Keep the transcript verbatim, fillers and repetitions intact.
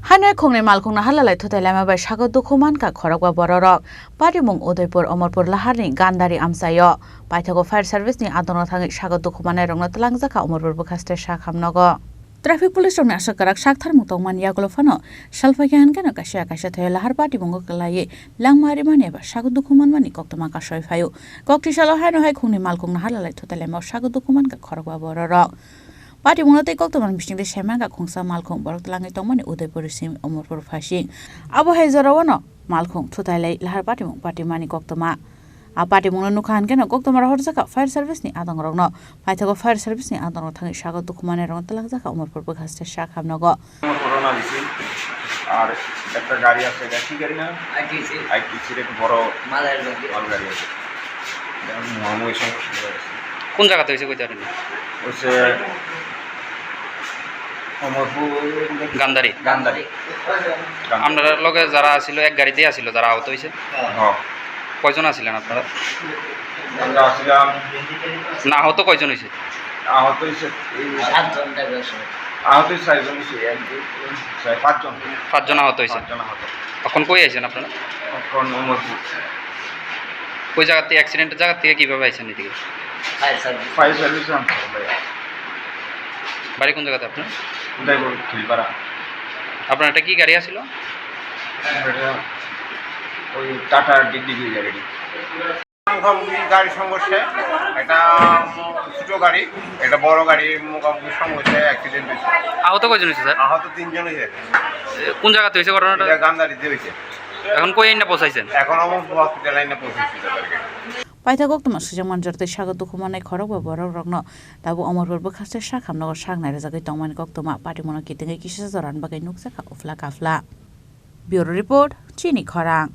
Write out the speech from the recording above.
Haino khongni malkhungno halalai thutai laima bai sago dukhu mankha khorokba bororok. Patimung Udaipur Omorpur laharni Gandari amchaio. Paithago fire service ni adongo thangwi sago dukhu mannairokno twlangjakha Omorpur bwkhaste sakhamnogo. Traffic police rokni aswk kwrak sak tharmung tongmani yagulo phano salphaikha hwnkhe no kaisa kaisa thai lahar patimungo kwlaiwi langma rimani eba sago dukhu manmani koktwma kasoi phaio. Kok twisalo haino hai khongni malkhungno halalai thutai laima sago dukhu mankha khorokba bororok. Patimungno tei koktwmani bisingtwi saimankha khungsa malkhung borok twlangwi tongmani Udaipur simi Omorpur phasing. Abo hai jorao no malkhung thutai lai lahar patimung patimani koktwma. A patimungno nukha hwnkhe no koktwma rohorjakha fire service ni adongrokno. Paithago fire service ni adongrok thangwi sago dukhu mannairokno twlangjakha Omorpur bwkhaste sakhamnogo. আমার করোনা দিছি। আর একটা গাড়ি আছে, এটা কি গাড়ি না? আইটিসি। আইটিসির এক বড় মালগাড়ি আছে। মালগাড়ি আছে। এটা মহাময় সমস্যা হয়ে গেছে। কোন জায়গাতে হয়েছে কইতে পারেন? হচ্ছে অমরপুর গান্ধারী। গান্ধারী। গান্ধারী। আপনারা লগে যারা আছিল এক গাড়িতেই আছিল, যারা আহত হয়েছে? হ্যাঁ। কয়জন আছিলেন আপনারা? আমরা আছিলাম। না, আহত কয়জন হয়েছে? আহত হয়েছে এই সাতজন ড্রাইভার সহ। আহত হয়েছে চারজন হয়েছে, এক, দুই, তিন, চার, পাঁচজন। পাঁচজন আহত হয়েছে। পাঁচজন আহত। এখন কই আছেন আপনারা? এখন অমরপুর। ওই জায়গা থেকে, অ্যাক্সিডেন্টের জায়গা থেকে কিভাবে আইছেন এদিকে? Fire service. ফায়ার সার্ভিস আনতে হবে। বাড়ি কোন জায়গাতে আপনার? উদয়পুর খিলপাড়া। আপনার এটা কি গাড়ি আছিল? এটা ওই টাটা ডিগ্রি গাড়ি। মুখামুখি গাড়ি সংঘর্ষে একটা ছোট গাড়ি, একটা বড় গাড়ির মুখামুখি সংঘর্ষে অ্যাক্সিডেন্ট হয়েছে। আহত কয়জন হয়েছে, স্যার? আহত তিনজন হয়েছে। এ, কোন জায়গাতে হয়েছে ঘটনাটা? এটা গান্ধারিতে হয়েছে। এখন কই এনে পৌঁছাইছেন? এখন অবশ্য হসপিটাল এনে পৌঁছেছি তাদেরকে। Paithak koktwma swijak manjak tei sago dukhu manai khorokba borok rokno tabuk Omorpur bwkhaste sakhamnogo sak nairwjagwi tongmani koktwma patimungno kitingwi kisa jorani bagwi nukjakha uphla kaphla. Bureau Report, Chini Khorang.